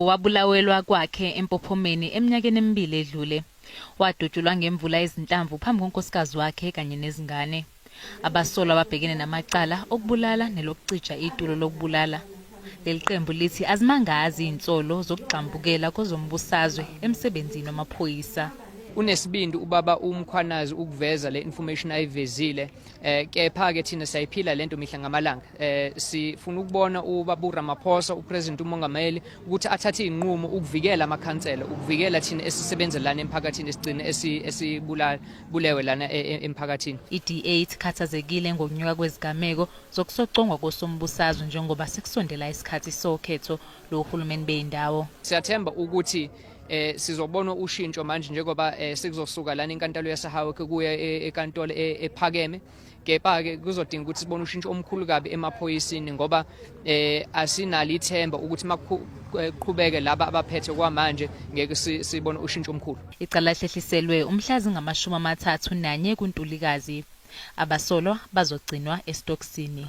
Wabulawelwa kwakhe eMpophomeni eminyakeni emibili edlule. Wadutshulwa ngemvula yezinhlamvu phambi konkosikazi wakhe kanye nezingane. Abasolwa babhekene namacala okubulala nelokucija itulo lokubulala. Leli qembu lithi azimangazi izinsolo zokugxambukela kwezombusazwe emsebenzini wamaphoyisa. Unesibindi ubaba uMkhwanazi ukuveza le information ayivezile. Kepha ke thina siyayiphila lento mihla ngamalanga. Sifuna ukubona ubaba uRamaphosa, uPresident, uMongameli, ukuthi athathe inqumo ukuvikela amakhansela, ukuvikela thina esisebenza lana emphakathini, esigcine esibulala bulewe lana emphakathini. I-DA ithi ikhathazekile ngokunyuka kwezigameko zokusocongwa kosombusazwe njengoba sekusondela isikhathi sokhetho lohulumeni beyindawo. Siyathemba ukuthi sizobona ushintsho manje njengoba sekuzosuka lana inkantolo yaseHowick kuya enkantolo ephakeme. Kepha ke kuzodinga ukuthi sibone ushintsho omkhulu kabi emaphoyisini, ngoba asinalo ithemba ukuthi makuqhubeke laba abaphethe kwamanje ngeke sibone ushintsho omkhulu. Icala lihlehliselwe umhla zingama-31 kuNtulikazi. Abasolwa bazogcinwa esitokisini.